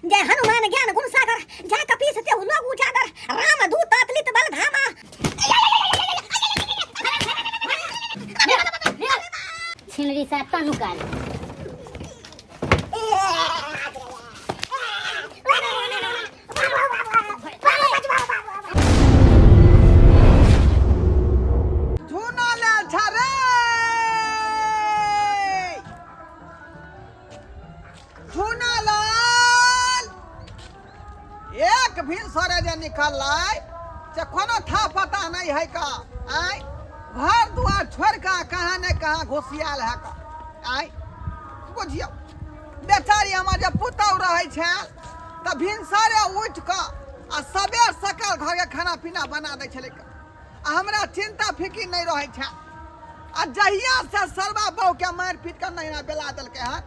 जय हनुमान ज्ञान गुण सागर, जय कपीस तेहु लोक उजागर, राम दूत अतुलित बल धामा। छिनरी से एतऽ नुकायल। झूना ले छा रे झूना लाल एक भी सरे जे निकललै से कोनो था पता नहीं है का आय घर दुआर छोड़ के कहाँ ने कहाँ घुसियाल है का आय बुझियौ बेचारी हमर जे पुतहु रहै छल तऽ भिनसरे उठि कऽ आ सबेर सकाल घरके खाना पीना बना दै छलै आ हमरा चिन्ता फिकिर नहि रहै छल आ जहियासँ सरबा बहुके मारि पीट कऽ नहिरा बेला देलकै हन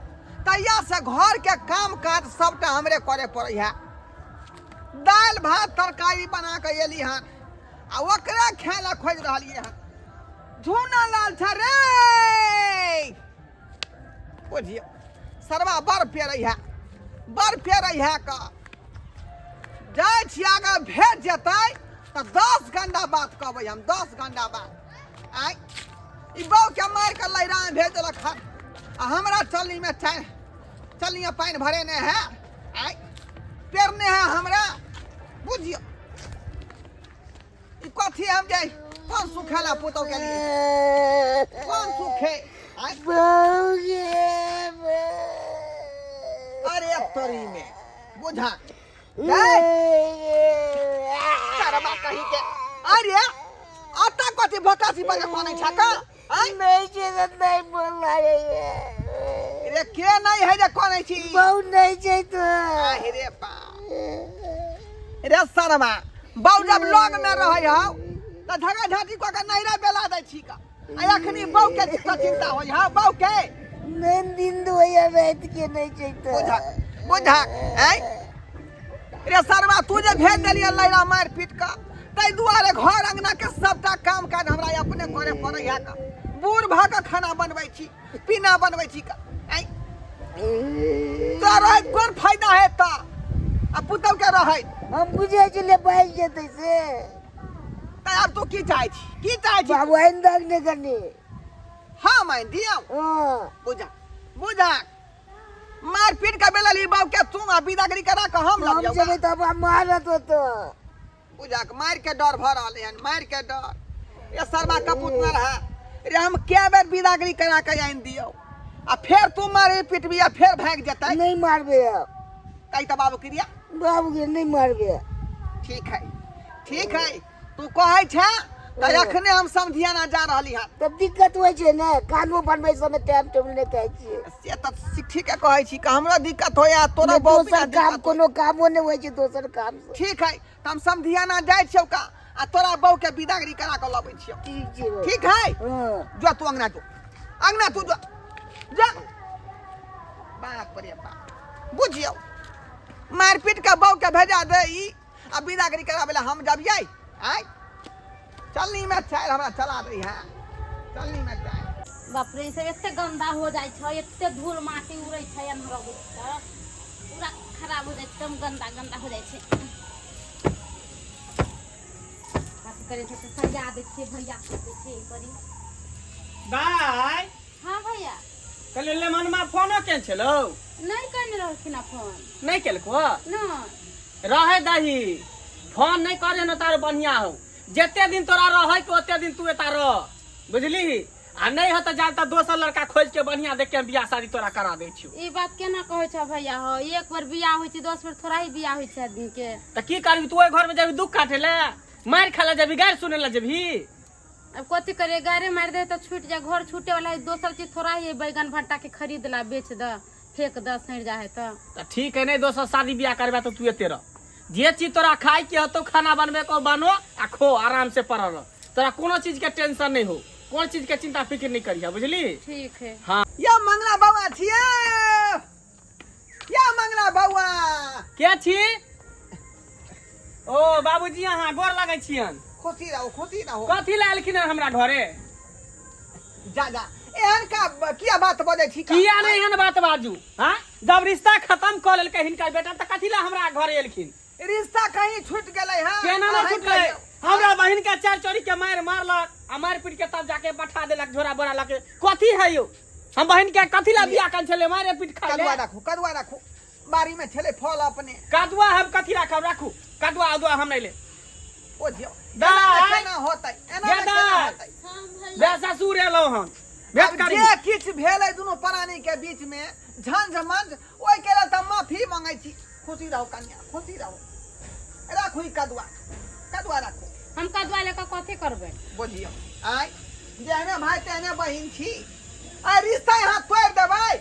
तहियासँ घरके काम काज सभटा हमरे करे पड़ै है दालि भात तरकारी बना कऽ एली हन आ ओकरे खाय लए खोजि रहलियै हन झूना लाल छ रे बुझियौ सरवा बड़ पेरै है बड़ पेरै है का जाइ छी अगर भेट जेतै तऽ 10 घंटा बात कहबै हम 10 घंटा बात आय ई बहू के मारि कऽ लैरान भेज देलक हन आ हमरा चलनीमे चाय चलनीमे पानि भरेने है आय पेरने है हमरा बुझियौ ई कथी हम जाय कोन सुखेला पुतौ के लिए कोन सुखे आय अरे तोरी में बुझा करबा कही के अरे आता कथी भकासी बजे कोने छा का आय नहीं छै तऽ नहीं बोल रे के नहीं है जे कोने छी बहु नहीं छै तऽ आहि रे बा रे शर्मा बौ जब लग में रहै हौ तऽ झगड़ा झाँटी कऽ के नैरा बेला दै छी का आ अखनी बौ के तऽ चिंता होइ हौ बौ के नहीं दिन होइया राति के नहीं छै तऽ बुझा बुझा ऐ रे शर्मा तू जे भेज देलियै लैरा मारि पीट कऽ ताहि दुआरे घर अंगना के सबटा काम काज हमरा अपने करे पड़ै है का बूढ़ भऽ कऽ खाना बनबै छी पीना बनबै छी का ऐ तोरा रहैत कोन फायदा हेतऽ आ पुतहु के रहैत हम बुझै छलियै भागि जेतै से तऽ आब तू की चाहै छी की चाहै छी बाबू आनि दहक ने कनि हाँ मान दियौ हँ बुझा बुझा मार पीट के बेलली बाबू के तू आ बिदागरी करा के हम हम लबियौ जेबै तब मारत ओतऽ बुझा के मार के डर भऽ रहलै हन मार के डर ये शर्मा कपूत न रहा रे हम के बेर बिदागरी करा के आनि दियौ आ फेर तू मारे पिटबी आ फेर भागि जेतै नहीं मारबे अब कहि तऽ बाबू क्रिया बाबू के नहीं मारबे ठीक है ठीक है तू कहै छे तऽ अखने हम समधियाना जा रहली हन तब दिक्कत होइ छै ने कानो बनबै समय टाइम टेबुल नहि खाइ छियै से तऽ ठीके कहै छी कि हमरो दिक्कत होइया तोरो बहुत दोसर काम कोनो कामो नहि होइ छै दोसर काम से ठीक है तऽ हम समधियाना जाइ छियौ का आ तोरा बहू के बिदागरी करा के लबै छियौ ठीक छै ठीक है हँ जो तू अंगना जो अंगना तू जो जा बाप रे बाप बुझियौ मारपीट के बहू के भेजा दे ई आ बिदागरी कराबै लए हम जबियै आय चलनी में चाय हमरा चला दै है चलनी में चाय बाप रे ई सब एते गंदा हो जाइ छै एते धूल माटी उड़ै छै अन्हरा बुझ पूरा खराब हो जाइ छै एकदम गंदा गंदा हो जाइ छै कथी करै छै तऽ सरिया दै छियै भैया दै छियै करी बाय हाँ भैया कहलियै लेमनमा फोनो केने छलौ नहि केने रहलखिन हँ फोन नहि केलको नहि रहे दही फोन नहि करे ने तार बढ़िया हो जते दिन तोरा रहे के ओते दिन तू एता रह बुझली आ नहि हो तऽ जा तऽ दोसर लड़का खोज के बढ़िया देख के बियाह शादी तोरा करा दै छियौ ई बात केना कहै छौ भैया हो एक बेर बियाह होइ छै 10 बेर थोड़ा ही बियाह होइ छै आदमी के तऽ की करबी तू ओहि घर में जेबी दुख काटे ले मारि खाय ले जेबी गारि सुने ले जेबी अब कथी करे गारे मारि दे तऽ छूट जाए घर छूटे वाला है दोसर चीज थोड़ा ही है बैगन भट्टा के खरीद ला बेच द फेंक द सड़ जा है तऽ तऽ ठीक है नहीं दोसर शादी बियाह करबे तऽ तू एते रह जे चीज तोरा खाय के हतो खाना बनबे को बनो आ खो आराम से पड़ल रह तोरा कोनो चीज के टेंशन नहीं हो कोनो चीज के चिंता फिक्र नहीं करिहा बुझली ठीक है हाँ या मंगला बौआ छियै या मंगला बौआ के छी ओ बाबूजी अहाँ गोर लगै छियन खुशी रहो खुशी रहो कथी लए एलखिन हन हमरा घरे जा जा एहन का किया बात बजै छी का? किया नहीं एहन बात बाजू? हाँ, जब रिश्ता खत्म कऽ लेलकै हिनकर बेटा तऽ कथी ला हमरा घर एलखिन? रिश्ता कहीं छूट गेलै हँ? केना नहि अहीं छुटलै? कहियौ। हमरा बहिन के चार चोरी के मारि मारलक आ मारि पीट के तब जाके पठा देलक झोरा बोरा लके। कथी है यौ? हम बहिन के कथी ला बियाह कल छलै मारे पीट खाइ कदुआ ले? राखू, कदुआ राखू, बाड़ी में छलै फल अपने। कदुआ हम कथी राखब? राखू कदुआ उदुआ हम नहीं ले। ओ जियो। दाइ। एना केना होतै? एना गे केना दाइ। होतै? बे ससुर एलहुँ हम, भेंट आब करी। जे किछु भेलै दुनू प्राणी के बीच में झंझ मंझ, ओहि के लेल तऽ माफी मांगै छी। खुशी रहू कन्या, खुशी रहू। राखू ई कदुआ, कदुआ राखू। हम कदुआ लेकर कथी करबै? बुझियौ, आय जेहने भाय तेहने बहिन छी। आय रिश्ता यहाँ तोड़ि देबै?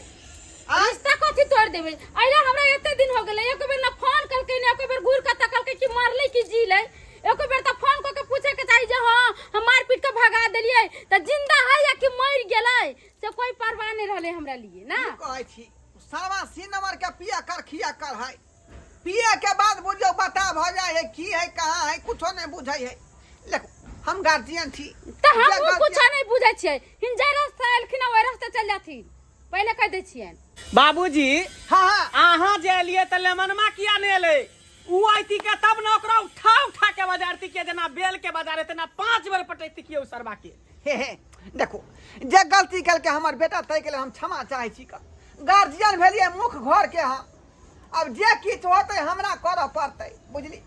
आय रिश्ता कथी तोड़ देबै? अइला हमरा एते दिन हो गेलै, एको बेर ना फोन कलकै ने एको बेर घूर के तकलकै कि मरलै कि जीलै। एको बेर तऽ फोन कऽ के पूछे के चाही जे हाँ, हम मार पीट के भगा देलियै तऽ जिंदा है या कि मरि गेलै, से कोई परवाह नहीं रहलै हमरा लिए ना। की कहै छी, सरवा सी नंबर के पिया कर खिया कर है, पिए के बाद बुझियौ बता भऽ जाइ है, की है कहाँ है कुछो नहीं बुझै है। देखो हम गार्जियन छी। तऽ जे हम गार्जियन- कुछो नहीं बुझै छियै। हिन जे रास्ता एलखिन ओहि रास्ते चलि जाथिन, पहिले कहि दै छियनि। बाबूजी। हाँ हाँ। अहाँ जे एलियै तऽ लेमनमा किया नहि एलै? उ आइती के तब ने ओकरा उठा उठा के बजारती के, जेना बेल के बजारे तेना 5 बेर पटैती के उ सरवा के। हे हे, देखो जे गलती केलकै हमर बेटा ताहि के लेल हम क्षमा चाहै छी। गार्जियन भेलियै मुख घर के हम, अब जे किछु होतै हमरा करऽ पड़तै, बुझली?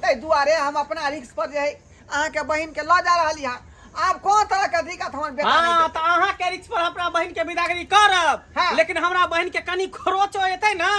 ताहि दुआरे हम अपना रिक्स पर जे है अहाँके बहिन के लऽ जा रहली हँ। आब कोन तरह के दिक्कत हमर बेटा नहीं हाँ देतै। तऽ अहाँ के रिक्स पर अपना बहिन के विदागरी करब। हाँ। लेकिन हमरा बहिन के कनी खरोचो एतै ना,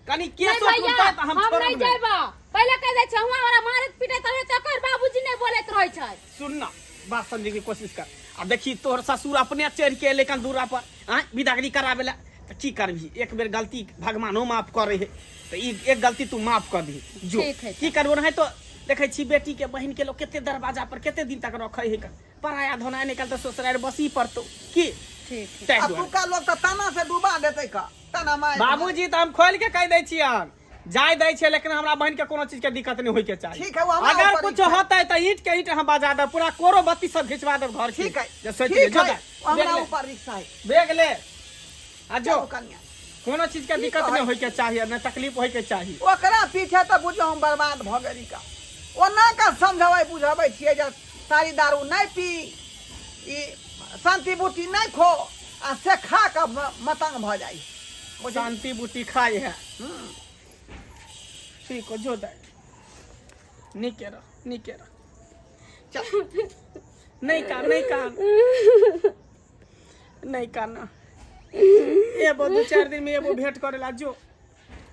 कनी नहीं केसो भैया, टूटतै तऽ हम हम छोड़ब नहीं नहि। जेबा, पहिले कहि दै छै। हुआं हमरा मारैत पीटैत रहै तऽ एकर बाबूजी नहि बोलैत रहै छै। सुन ना, बात समझे के कोशिश कर। आ देखी तोहर ससुर अपने चढ़ के एलै कन दूरा पर आँय विदागरी कराबे ला, तऽ की करबही? एक बेर गलती भगवानो माफ करे है, तऽ ई एक गलती तू माफ कर दही जो। ठीक है। की करबो? नहीं तो देखै छी बेटी के बहिन के लोग कते दरवाजा पर कते दिन तक रखे है, पराया धोना निकल तऽ ससुरारि बसी पड़तो की? ठीक है। ताहि दुआरे। अतुका लोग तऽ ताना से डुबा देतै का, ताना मारि। बाबूजी, तऽ हम खोल के कहि दै छियन, जाय दै छै, लेकिन हमरा बहिन के कोनो चीज के दिक्कत नहीं होय के चाही। ठीक है, वो हमरा अगर ऊपर कुछ इच्छा है। होतै तऽ ईंट के ईंट हम बजा देब, पूरा कोरो बत्ती सब घिचवा देब घर के। ठीक है, जे सोचि ले, ठीक जो है, जा, वो हमरा बैग ले। ऊपर रिक्शा है। बैग ले आ जो। चलू कन्या। कोनो चीज के दिक्कत नहीं होय के चाही, नहि तकलीफ होय के चाही। ओकरा पीछे तऽ बुझियौ हम बर्बाद भऽ गेली का। ओना का समझबै बुझबै छियै जे सारी दारू नहि पी, ई शांति बूटी नहि खो, आ से खा कऽ मतंग भऽ जाइ। शांति बूटी खाइ है। ठीक हो जो दाई, नीके रह, नीके रह। चल। नहीं कान, नहीं कान, नहीं कान। एगो 2-4 दिन में एगो भेंट करेला जो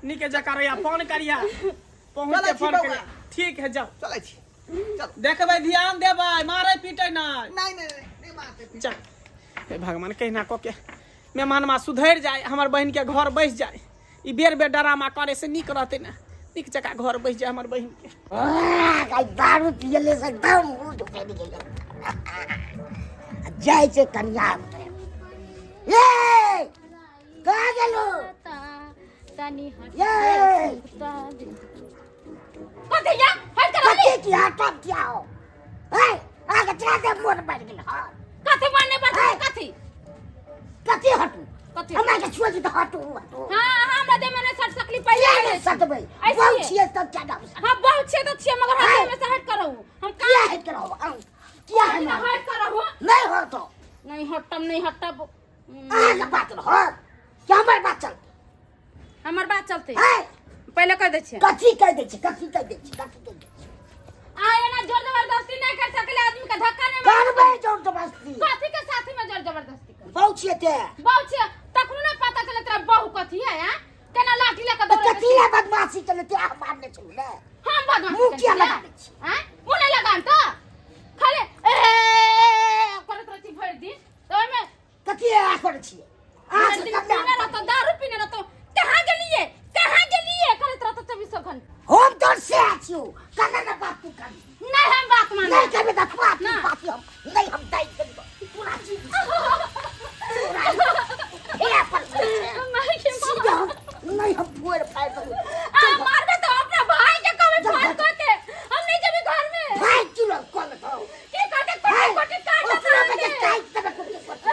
नीके जका रहिया, फोन करिया पहुँच चलै के छी फोन बौआ। करिया। ठीक है, जाओ। चलै छी, चलो। देखबै, ध्यान देबै, मारे पीटे नहीं। नहीं नहीं नहीं, नहीं मारते पीटे। चल। हे भगवान, कहिना कऽ के मेहमानमा सुधरि जाय, हमर बहिन के घर बसि जाय। ई बेर बेर डरामा करे से नीक रहतै ने, नीक जकाँ घर बसि जाय हमर बहिन के। आइ दारू पियले से एकदम मूड बनि गेलै। जाइ छै कनिया। ए कहाँ गेलू? तनी हट। ये! कथी या हट कर। कथी की हटब किया हो? ए आगे चला दे, मोन बढ़ि गेल। हँ। कथी मारने पर? हे! कथी? कथी हटू? कथी? हमरा के छुए छी तऽ हटू हटू। हाँ, हमरा देह में नहीं सट सकली पहिले। किया कहि नहि दै छी। सटबै? ऐसे बहु ही। छियै तब क्या नाम सटबै? हाँ, बहु छियै तऽ छियै, मगर हे! हम देह में से हट कर रहू। हम किया काम हटि रहू? आउ, किया हट हम हट कर रहू। नहि हटो। नहीं हटब, नहीं हटब। अहाँके बात रहत कि हमर बात चलतै? हमर बात चलते। हे! पहिले कहि दै छियै। कथी कहि दै छी? कथी कहि दै छी? कथी कहि दै छी? आ एना जोर जबरदस्ती नहीं कर सकले, आदमी के धक्का नहीं मार। करबै जोर जबरदस्ती। कथी के साथी में जोर जबरदस्ती कर? बहु छियै ते। बहु छियै तखनो नहीं पता चले तोरा बहु कथी है? हैं, केना लाठी लेके तऽ दौड़े? कथी लए बदमाशी चले ते? अहाँ मारने छलू ने? हम बदमाशी मुँह किया करै लगा दै छियै? छी? हैं, मुँह नहीं लगाम तऽ खाली ए करैत रहै छी भरि दिन, तऽ ओहिमे कथी आ करै छियै अहाँ? भरि से दिन कमे पीने रहतो, दारू पीने रहतो, कहाँ गेलियै कहाँ गेलियै करैत रहतो चौबीसो घंटा। हम तोर से छियौ, कना ने बात तू कर। नहीं, हम बात मानब नहीं करबै तऽ बात ना। बात हम नहीं, हम दाइ देबै पूरा चीज पूरा हे पर माय के सीधा हम नहीं, हम फोड़ फाड़ देबै। आ मारबे तो अपना भाई के कहबै फोन कर के, हम नहीं जेबै घर में। भाई किलो कल तो की कहते कोटी कोटी काट ओकरा में देतै। काटि देबै कुटी कुटी।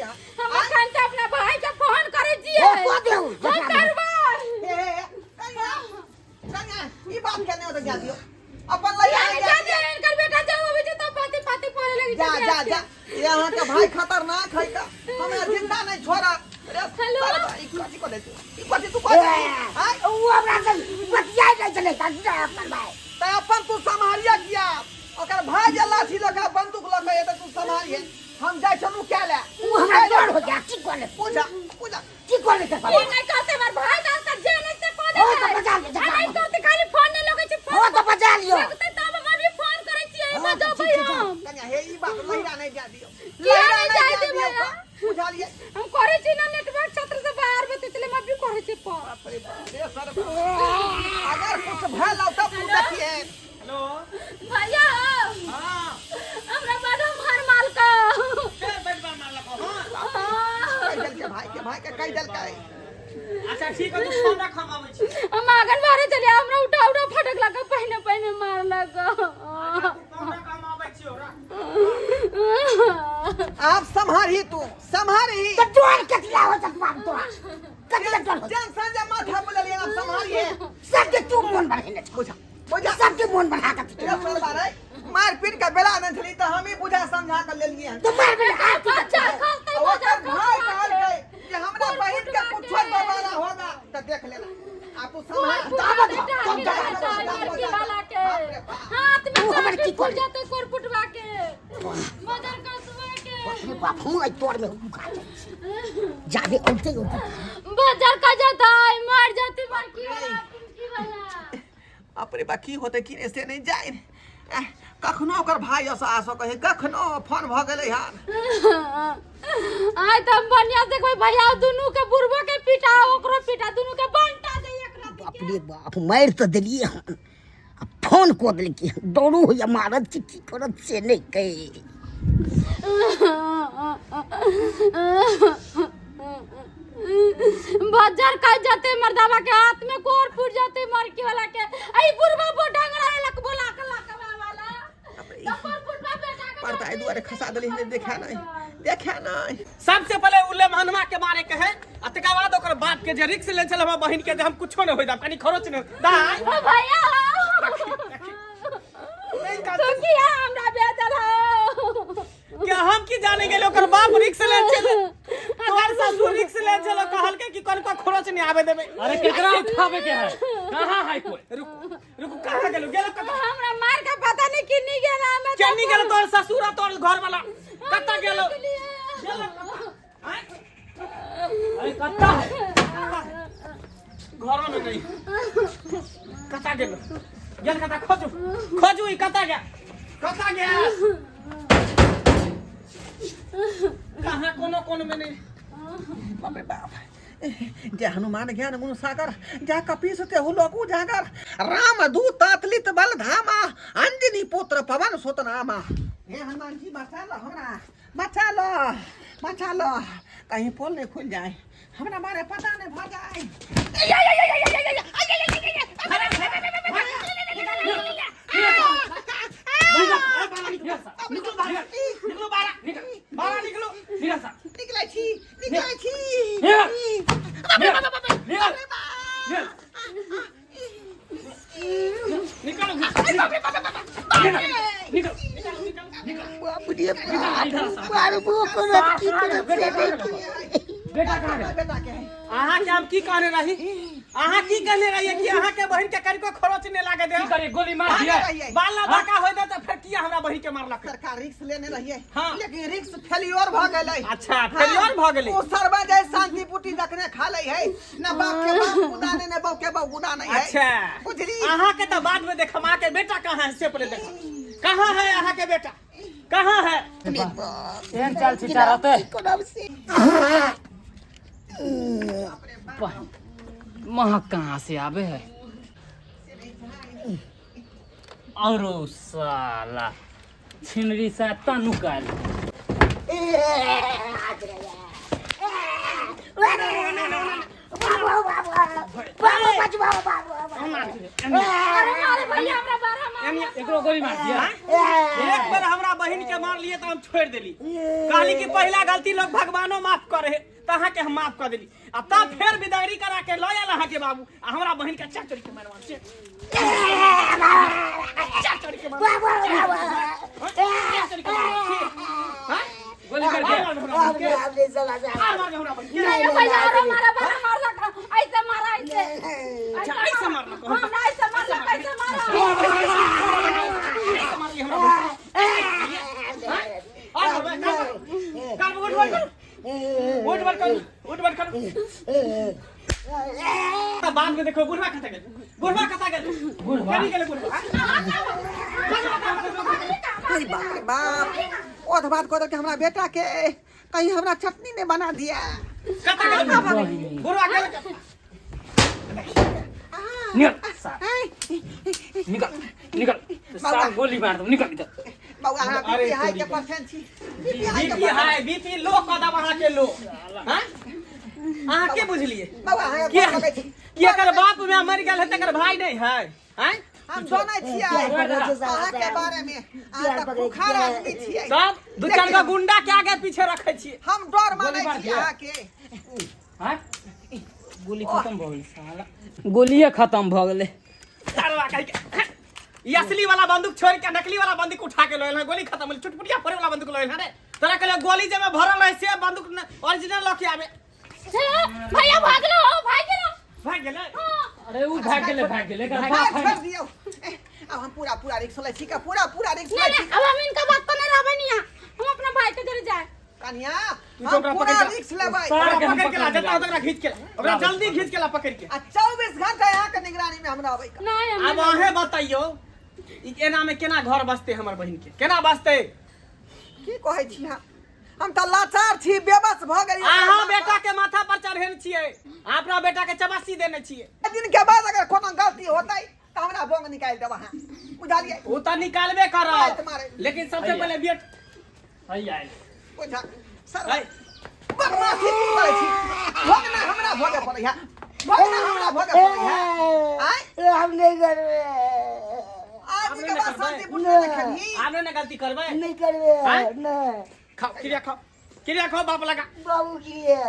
छलियै हन? हम अखन तऽ अपना भाई के फोन करै छियै। ओ कऽ देऊ। हम करबै। हे हे हे, कनिया कनिया, ई बात के नहि ओतऽ जा दियौ, अपन लैया जा नहि जा दे, इनकर बेटा जब अबै छै तब पाती पाती पड़े लगी। जा जा जा, ये अहाँ के भाई खतरनाक है का, हमरा जिंदा नहीं छोड़त। रे हेलो? सरबा, ई कथी कऽ दै तू, ई कथी तू कऽ दै आय? ओ हमरा से बतियाइ नहि छलै तऽ अपन भाय। तऽ अपन तू सम्हारिया किया? ओकर भाई जे लाठी लऽ कऽ बंदूक लऽ कऽ एतै, तू सम्हारिहे, हम जाइ छलहुँ क्या लए। ओ हमरा डर हो गया, की कऽ ले? पूजा पूजा की कऽ ले? ई नहि कहते हमर भाई तऽ जे नहि से कऽ हो देतै। तऽ बजा लिअ, आ नहि कहते, खाली फोन नहि लगै छै। हो तऽ बजा लिअ। लगतै तब हम अभी फोन करै छियै। हँ, बजबै ठीक छै, हम। कनिया हे, ई बात लहिरा नहि जा दियौ। किया लहिरा नहि नहि जाय जा देबै? दियौ, बुझलियै? हम करै छी ना, नेटवर्क क्षेत्र से बाहर बतेतले, हम अभी करै छी फोन। बाप रे बाप रे सरबा, अगर कुछ भेल तब तू देखिए। हेलो। भैया। हाँ। हमरा बड़ा मार मालका। फेर बैठ बार मारलक? हाँ। हाँ। कहि देलकै भाई के, भाई के कहि देलकै। अच्छा ठीक है, तू फोन रख, हम आबै छी। हम आंगन बाहर चले, हमरा उठा उठा फटक लगा, पहिने पहिने मारलक। तू फोन रख, हम आबै छी, रख। आप सम्हारही, तू सम्हारही। तऽ डर कथिला हो तक बाप तोरा? कथिला डर हो? टेंशन जे माथा पर लेलियै, आप सम्हारिहे। सबके तू मोन बढ़ेने छ। बुझा बुझा। सबके मोन बढ़ा के रे सरबा रे, मार पीट के बेला नहि छली तऽ हमही बुझा समझा के लेलियै हन। तऽ मार बेटा हाथ। अच्छा खसतै। आ ओकर भाई कहलकै जे हमरा बहिन के कुछो दोबारा होगा तऽ देख लेना। आ तू सम्हार। हाथ में तू हमर की फूल करी? जाते कोरपुटवा के मदर कसुआ के। बाप रे बाप, हम एहि तोर में उठा जाइ छी, जाबे औते औते। बजर का जाता मर जाती बड़की वाला पिंकी वाला। अपने बा की होतै की नहि से नहि जानि। कखनो ओकर भाई ओसँ आ सकै है, कखनो फोन भऽ गेलै हन। आय तऽ हम बढ़िया से कोई भैया दुनू के, बुढ़बो के पीटा, ओकरो पीटा, दुनू के बंटा दे एक रात। बाप रे बाप, मारि तऽ देलियै हन आ फोन कऽ देलकै। डरो होइया, मारत कि की करत से नहि कहि। बजर का जाते मर्दावा के हाथ में कोर फूट जाते मरकी वाला के। आई बुढ़बा बो डंगरा लक बोला के लकवा वाला तो कोर फुटवा बेटा के। पर्दा एहि दुआरे खसा देली, नहि देखा नहि देखा नहि। सबसे पहले उ लेमहनमा के मारे के है आ तकर बाद ओकर बाप के, जे रिक्स ले छल हमरा बहिन के, जे हम कुछो नहीं होई दा, कनी खरोच नहीं दाई। ओ भैया, नहीं। तो किया हमरा बेचल हो? के हम की जाने गेले ओकर बाप रिक्स ले छल? तोहर ससुर रिक्स ले छल, कहलके कि कनको खरोच नहीं आवे देबे। अरे केकरा उठावे के है? कहाँ है कोई? रुकू रुकू, कहाँ गेलो गेलो कतऽ? हमरा मार के पता नहीं किन्नी गेला हमें। केनी गेलो तोहर ससुर आ तोहर घर वाला? कतऽ गेलो गेलो कतऽ? आँय? अरे कत्ता है? घरो में नहीं। कतऽ गेलो गेल कतऽ? खोजू खोजू, ई कतऽ गेल, कतऽ गेल? कहाँ कोनो कोनो में नहीं। बाप रे बाप। जय हनुमान ज्ञान गुण सागर, जय कपीस तेहु लोक उजागर, राम दूत अतुलित बल धामा, अंजनी पुत्र पवन सुत नामा। हे हनुमान जी, बचा लो हमरा, बचा लो बचा लो, कहीं पोल नहीं खुल जाए, हमरा बारे पता नहीं भ जाए। निकलो बाहर, निकलो बाहर, बाहर निकलो। निकल सा। निकलै छी, निकलै छी। निकल निकल निकल निकल। निकलो। निकल। बाप रे बाप, मारबो करत की करत से नहि कहि। बेटा कहाँ गया? बेटा के है। अहाँ के हम की कहने रही? अहाँ की कहने रहिए कि अहाँ के बहिन के कनिको खरोच नहीं लागे दे? की करे, गोली मार दिया? रहिए। बाल ना बाका होय दे त फेर किया हमरा बहिन के मारलक? सरकार रिक्स लेने रहिए। हाँ। लेकिन रिक्स फेल्योर भ गेलै। अच्छा, फेल्योर भऽ गेलै। ओ सरबा जाय शांति पुटी जखने खा लै है न, बाप के बाप गुदा नहीं, न बहू के बहू गुदा नहीं है। अच्छा। बुझली? अहाँ के तो बाद में देखम, अहाँ के बेटा कहाँ है से पहले देखम। कहाँ है अहाँ के बेटा, कहाँ है? एहन चाल छिटा रहते। की करब से? महक कहाँ से आवे है? औरो साला छिनरी से एतऽ नुकायल। अरे मारे भैया, हमरा बारह एनिया एकरो गोली मार दिया एक बेर हमरा बहिन के मारलिए तऽ हम छोड़ि देली कहली कि पहिला गलती लोग भगवानो माफ करे है तऽ अहाँके हम माफ कऽ देली आ तब फेर बिदागरी करा के लऽ आयल अहाँके बाबू आ हमरा बहिन के चाचर के मारवा चाचर के मारवा चाचर के मारवा हाँ? गोली मार दिया मार हमरा बहिन के। हमने समझा मार मार हमरा बहिन के। नहीं भैया और मारा बड़ा मारलक ऐसे मारा ऐसे अच्छा, ऐसे मारलक। हाँ, हमरा ऐसे मारलक ऐसे मारा ऐसे मारली हमरा बहिन के। हाँ? और मारबै, कर, उठ बैठ कर। उठ बैठ कर, उठ बैठ कर। तऽ बाद में देखो बुढ़वा कतऽ गेल बुढ़वा कतऽ गेल बुढ़वा? कनी गेलै बुढ़वा अरे बाप रे बाप ओध बात कऽ देलकै हमरा बेटा के कहीं हमरा चटनी नहि बना दिया कतऽ गेल बुढ़वा बुढ़वा गेल निकल सार आँय, निकल निकल सार गोली मार दो निकल इधर बौआ अहाँ अरे बीपी हाई तोरी के के। परसेंट छी बीपी हाई के बीपी हाई बीपी लो कऽ देब अहाँके लो हाँ अहाँ के बुझलिए बौआ अहाँ के गोर लगै छी कि एकर बाप में मरि गेल है तकर भाई नहीं है आँय हम जानै छियै अहाँके बारे में अहाँ तऽ खुखार आदमी छियै तब दू चारि गो गुंडा के आगे पीछे रखै छियै हम डर मानै गोली मार छी दिया। अहाँके हाँ गोली खत्म भऽ गेल साला गोलिये खत्म भऽ गेलै सारवा कहि के ई असली वाला बंदूक छोड़ के नकली वाला बंदूक उठा के लोयल है गोली खत्म भेल चुटपुटिया फोड़े वाला बंदूक लोयल है रे तोरा कहले गोली जेमे भरल रहे से बंदूक ओरिजिनल लऽ के आबे भैया भाग लो भाग गेलो भाग गेलै अरे उ भाग गेलै भाग गेलै एकर भाग बाप है छोड़ दियौ अब हम पूरा पूरा रिक्स लै छी का पूरा पूरा रिक्स नहीं लै छी नहीं अब हम इनका बात पर नहीं रहबे नहीं यहाँ हम अपना भाई के जरे जाए कन्या तू तो हम ओकरा पूरा पकड़ के- रिक्स लेबै सार ओकरा के हम पकड़ के ला पकड़ जता ओकरा खींच के ला ओकरा जल्दी खींच के ला पकड़ के आ 24 घंटा यहाँ के निगरानी में हम रहबै नहीं हम अब अहें बतैयौ ई एना में केना घर बसतै हमर बहिन के केना बसतै की कहै छी अहाँ हम तऽ लाचार छी बेबस भऽ गेलियै अहाँ बेटा के माथा पर चढ़ेने छियै अहाँ अपना बेटा के चबासी देने छियै दिन के बाद अगर कोनो गलती होतै तऽ हमरा बोंग निकालि देब अहाँ बुझलियै ओ तऽ निकालबे मारैत करब मारैत। लेकिन सबसे पहले बेट है आयल बुझा सर है बदमाशी की करै छी भोगना हमरा भोगे पड़ै है भोगना हमरा भोगे पड़ै है आँय हम नहीं करबे आज के बाद शांति करबै। बुझने नहीं खेलही आब नहि ने गलती करबै नहीं करबे आँय? नहीं खाओ क्रिया खाओ क्रिया खाओ बाप लगा बाबू की है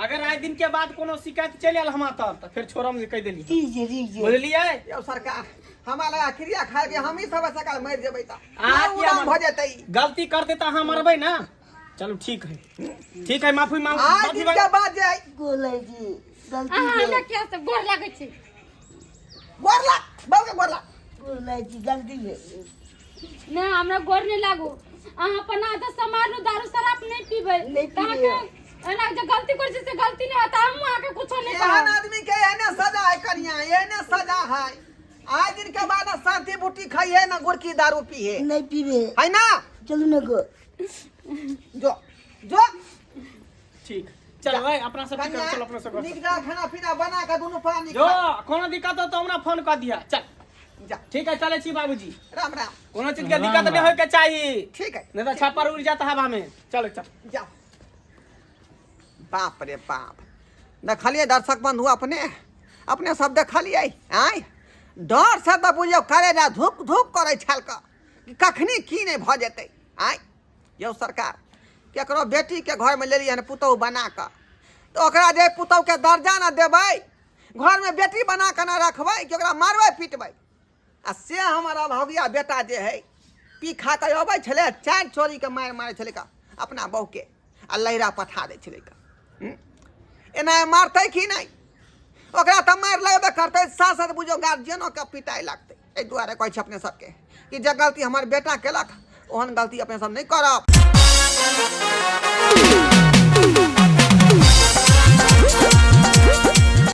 अगर आइ दिन के बाद कोनो शिकायत चलि आयल हमरा तर तऽ फेर छोड़म जे कहि देली ठीक है ठीक है बुझलियै यौ सरकार हमरा लगा क्रिया खाए के हमही सब सकाल मरि जेबै तऽ अहाँ किया उड़ान भऽ जेतै गलती करतै तऽ अहाँ मरबै ने चलू ठीक है ठीक है माफी मांगू आज माफी दिन मांगू के बाद जे गोले जी गलती अहाँ हमरा भेल किया से गोर लागै छी गोरला बाबू के गोरला गोले जी गलती भेल नहि हमरा गोर नहि लागू अहाँ अपन आदत सम्हारू दारू शराब नहि पीबै नहि तऽ पीबै। अहाँके एना जे गलती करै छी से गलती नहि होता हम अहाँके कुछो नहि एहन कहब आदमी के एहने सजा है कनिया एहने सजा है आज दिन के बाद ना शांति बूटी खाइए ना गुड़की दारू पीहे नहीं पीबे है ना चलू ना गो जो जो ठीक चल भाई अपना सब कनिया चल अपना सब नीक जकाँ खाना पीना बना के दुनू प्राणी जो खा कोनो दिक्कत हो तो हमरा फोन कर दिया चल जा ठीक है चले छी बाबूजी राम राम कोनो चीज के दिक्कत नहीं होय के चाहिए ठीक है नहीं तो छापर उड़ जाता हवा में चलो चल जाओ बाप रे बाप देखलियै दर्शक बंधु अपने अपने सब देखलियै आँय डर से तऽ बुझियौ करेजा धुक धुक करै छल कऽ कि कखनी की नहि भऽ जेतै आँय यौ सरकार केकरो बेटीके घरमे लेलियै हन पुतहु बना कऽ तऽ ओकरा जे पुतहुके दर्जा ने देबै घरमे बेटी बना कऽ ने रखबै कि ओकरा मारबै पिटबै आ से हमर अभागिया बेटा जे हइ पी खा कऽ अबै छलै चारि चोरीके मारि मारै छलै कऽ अपना बहूके आ लहिरा पठा दै छलै कऽ एना मारतै कि नहि ओकरा तऽ मारि लगबे करतै साथ साथ बुझियौ गार्जियनोके पिटाइ लगतै एहि दुआरे कहै छी अपने सबके कि जे गलती हमर बेटा केलक ओहन गलती अपने सब नहि करब।